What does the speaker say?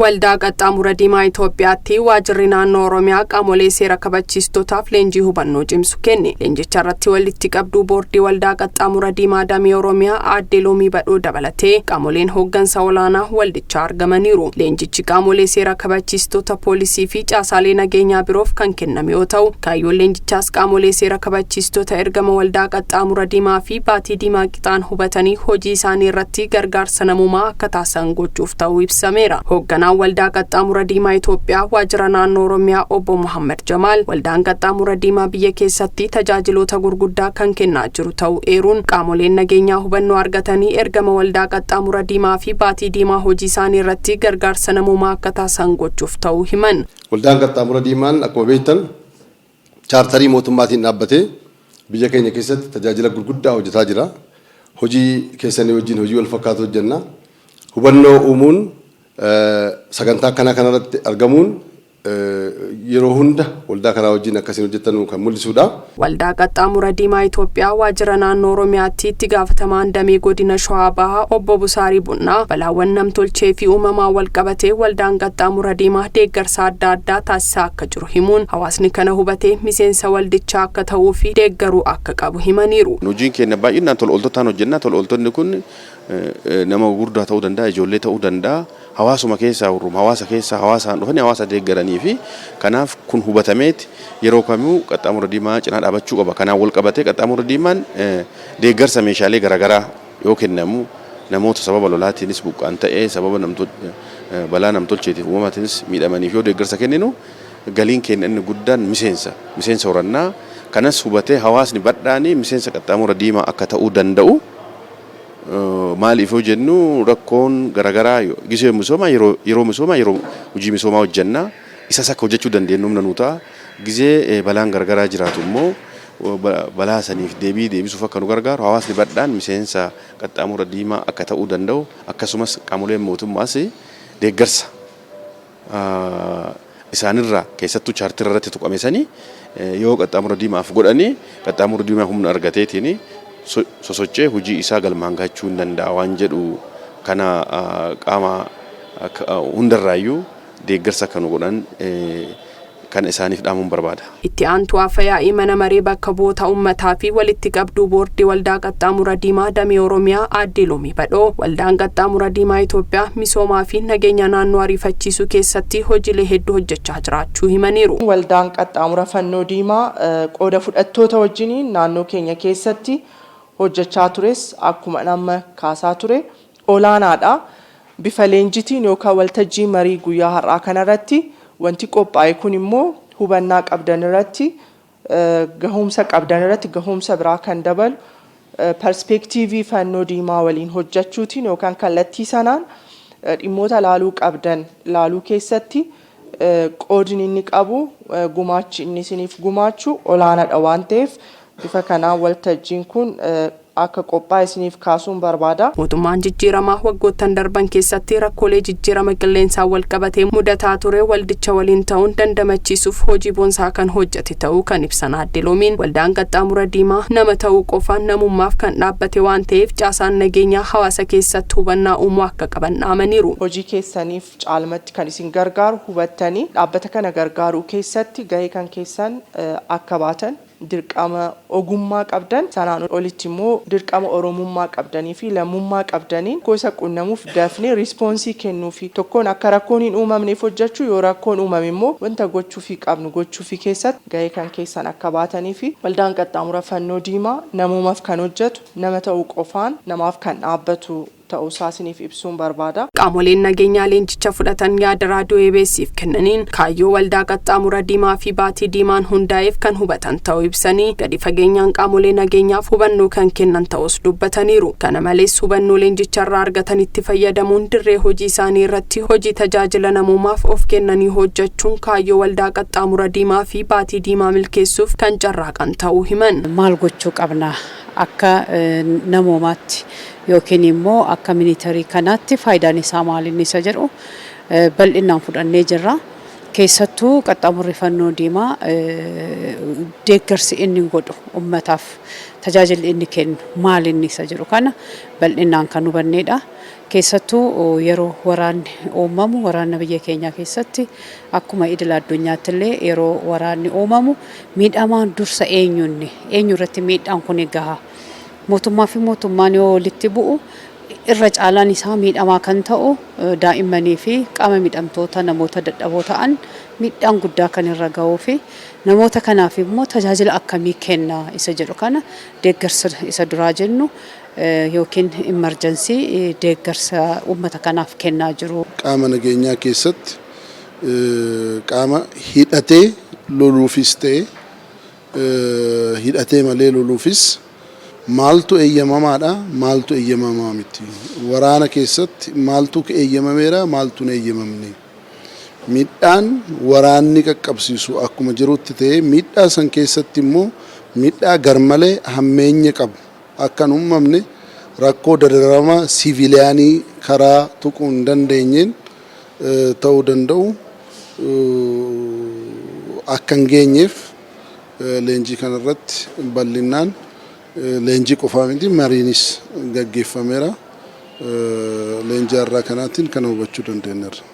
Waldaa Qaxxaamura Diimaa Itoophiyaatti waajirri naannoo Oromiyaa qaamolee seera kabachiistotaaf leenjii hubannoo cimsu kenne. Leenjicha irratti walitti qabduu boordii Waldaa Qaxxaamura Diimaa Damee Oromiyaa Aadde Loomii Badhoo dabalatee qaamoleen hooggansa olaanaa waldichaa argamaniiru. Leenjichi qaamolee seera kabachiistota poolisii fi caasaalee nageenyaa biroof kan kenname yoo ta'u, kaayyoon leenjichaas qaamolee seera kabachiistota ergama Waldaa Qaxxaamura Diimaa fi Baatii Diimaa qixaan hubatanii hojii isaanii irratti gargaarsa namoomaa akka taasisan gochuuf ta'uu ibsameera. Hoogganaan Waldaa Qaxxaamura Diimaa Itoophiyaa waajjira naannoo Oromiyaa Obbo Muhammad Jamaal waldaan Qaxxaamura Diimaa biyya keessatti tajaajiloota gurguddaa kan kennaa jiru ta'uu eeruun, qaamoleen nageenyaa hubannoo argatanii ergama Waldaa Qaxxaamura Diimaa fi Baatii Diimaa hojii isaanii irratti gargaarsa namoomaa akka taasisan gochuuf ta'uu himan. Waldaan Qaxxaamura Diimaan akkuma beektan chaartarii mootummaatiin dhaabbatee biyya keenya keessatti tajaajila gurguddaa hojjetaa jira. Hojii keessanii wajjin hojii wal fakkaatu hojjenna. Hubannoo uumuun, sagantaa akkanaa kanarratti argamuun, yeroo hunda waldaa kanaa wajjin akkasiin hojjetan kan mul'isudha. Waldaa Qaxxaamura Diimaa Itoophiyaa waajjira naannoo Oromiyaatti itti gaafatamaan damee godina Shawaa Bahaa Obbo Busaarii Bunnaa balaawwan namtolchee fi uumamaan wal qabatee waldaan Qaxxaamura Diimaa deeggarsa adda addaa taasisaa akka jiru himuun, hawaasni kana hubatee miseensa waldichaa akka ta'uu fi deeggaruu akka qabu himaniiru. Hojiin keenya baay'inaan tola ooltotaan hojjenna. Tola ooltonni kun nama gurguddaa ta'uu danda'a, ijoollee ta'uu danda'a. Hawaasuma keessaa, warruma hawaasa keessaa hawaasaan dhufanii hawaasa deeggaranii fi kanaaf kun hubatameeti yeroo kamuu Qaxxaamura Diimaa cinaa dhaabachuu qaba. Kanaan wal qabatee Qaxxaamura Diimaan deeggarsa meeshaalee garaagaraa yoo kennamu, namoota sababa lolaatiinis buqqaan ta'ee, sababa balaa namtolcheetiif uumamaatiinis miidhamaniif yoo deeggarsa kenninu, galiin keenya inni guddaan miseensa horannaa. Kanas hubatee hawaasni bal'aanii miseensa Qaxxaamura Diimaa akka ta'uu danda'u. Maaliif yoo jennu, rakkoon garaagaraa gisee misoomaa, yeroo misoomaa, yeroo hojii misoomaa hojjennaa, isas akka hojjechuu dandeenyu humna nuu ta'a. Gisee balaan garaagaraa jiraatu immoo balaa saniif deebii deebisuuf akka nu gargaaru hawaasni bal'aan miseensa Qaxxaamura Diimaa akka ta'uu danda'u, akkasumas qaamoleen mootummaas deeggarsa isaanirraa keessattuu chaartira irratti tuqame sanii yoo Qaxxaamura Diimaaf godhanii, Qaxxaamura Diimaa humna argateetiin sosochee hojii isaa galmaan gahachuu hin danda'a waan jedhu kana qaama hundarraayyuu deeggarsa akka nu godhan kan isaaniif dhaamuun barbaada. Itti aantuu Afyaa'ii mana maree bakka bu'oota uummataa fi walitti qabduu boordii Waldaa Qaxxaamura Diimaa Damee Oromiyaa Aadde Loomii Badhoo waldaan Qaxxaamura Diimaa Itoophiyaa misoomaa fi nageenya naannoo ariifachiisuu keessatti hojiilee hedduu hojjechaa jiraachuu himaniiru. Waldaan Qaxxaamura Fannoo Diimaa qooda fudhattoota wajjiniin naannoo keenya keessatti hojjechaa tures akkuma amma kaasaa ture olaanaadha. Bifa leenjitiin yookaan waltajjii marii guyyaa har'aa kanarratti wanti qophaa'e kun immoo hubannaa qabdan irratti, gahumsa qabdan irratti gahumsa biraa kan dabalu, perspeektiivii Fannoo Diimaa waliin hojjechuutiin yookaan kallattii sanaan dhimmoota laaluu qabdan laaluu keessatti qoodni inni qabu, gumaachi inni isiniif gumaachu olaanaadha waan ta'eef, bifa kanaan waltajjiin kun akka qophaa'e isiniif kaasuun barbaada. Mootummaan jijjiiramaa waggoottan darban keessatti rakkoolee jijjiirama qilleensaan wal qabatee mudataa ture waldicha waliin ta'uun dandamachiisuuf hojii boonsaa kan hojjete ta'uu kan ibsan Aadde Loomiin, waldaan Qaxxaamura Diimaa nama ta'uu qofaan namummaaf kan dhaabbate waan ta'eef caasaan nageenyaa hawaasa keessatti hubannaa uumuu akka qaban dhaamaniiru. Hojii keessaniif caalmatti kan isin gargaaru hubattanii dhaabbata kana gargaaruu keessatti gahee kan keessan akka baatan, dirqama ogummaa qabdan sanaan olitti immoo dirqama oromummaa qabdanii fi lammummaa qabdaniin gosa qunnamuuf dafnee response kennuufi, tokkoon akka rakkoon hin uumamneef hojjechuu, yoo rakkoon uumame immoo wanta gochuufii qabnu gochuufii keessatti gahee kan keessan akka baatanii fi waldaan Qaxxaamura Fannoo Diimaa namoomaaf kan hojjetu, nama ta'uu qofaan namaaf kan dhaabbatu ta'uusaa isiniif ibsuun barbaada. Qaamoleen nageenyaa leenjicha fudhatan yaada raadiyoo EBS'if kennaniin kaayyoo Waldaa Qaxxaamura Diimaa fi Baatii Diimaan hundaa'eef kan hubatan ta'uu ibsanii, gadi fageenyaan qaamolee nageenyaaf hubannoo kan kennan ta'us dubbataniiru. Kana malees hubannoo leenjicharraa argatanitti fayyadamuun dirree hojii isaanii irratti hojii tajaajila namoomaaf of kennanii hojjechuun kaayyoo Waldaa Qaxxaamura Diimaa fi Baatii Diimaa milkeessuuf kan carraaqan ta'uu himan. Maal gochuu qabna? Akka namoomaatti yookiin immoo akka military kanaatti faayidaan isaa maali inni isa jedhu bal'inaan fudhannee jirra. Keessattuu qaxxaamurri fannoo diimaa deeggarsi inni godhu ummataaf, tajaajilli inni kennu maali inni isa jedhu kana bal'inaan kan hubanneedha. Keessattuu yeroo waraanni uumamu, waraanna biyya keenyaa keessatti akkuma idil addunyaatti illee yeroo waraanni uumamu, miidhamaan dursa eenyunni, eenyu irratti miidhaan kun gaha? Mootummaa fi mootummaan yoo walitti bu'u, irra caalaan isaa miidhamaa kan ta'u daa'immanii fi qaama miidhamtoota, namoota dadhaboo ta'an miidhaan guddaa kan irra gahuu fi namoota kanaaf immoo tajaajila akkamii kenna isa jedhu kana, deeggarsa isa duraa jennu yookiin emergency deeggarsa uummata kanaaf kennaa jiru. Qaama nageenyaa keessatti qaama hidhatee loluufis ta'e hidhatee malee loluufis maaltu eeyyamamaadha, maaltu eeyyamamaa miti, waraana keessatti maaltu eeyyamameera, maaltu hin eeyyamamne, miidhaan waraanni qaqqabsiisu akkuma jirutti ta'ee, miidhaa san keessatti immoo miidhaa garmalee hammeenya qabu akka hin uumamne, rakkoo dararama siviiliyaanii karaa tuquu hin dandeenyeen ta'uu danda'u akka hin geenyeef leenjii kanarratti bal'inaan, leenjii qofaa miti, mariinis gaggeeffameera. Leenjii har'aa kanaatiin kana hubachuu dandeenyeerra.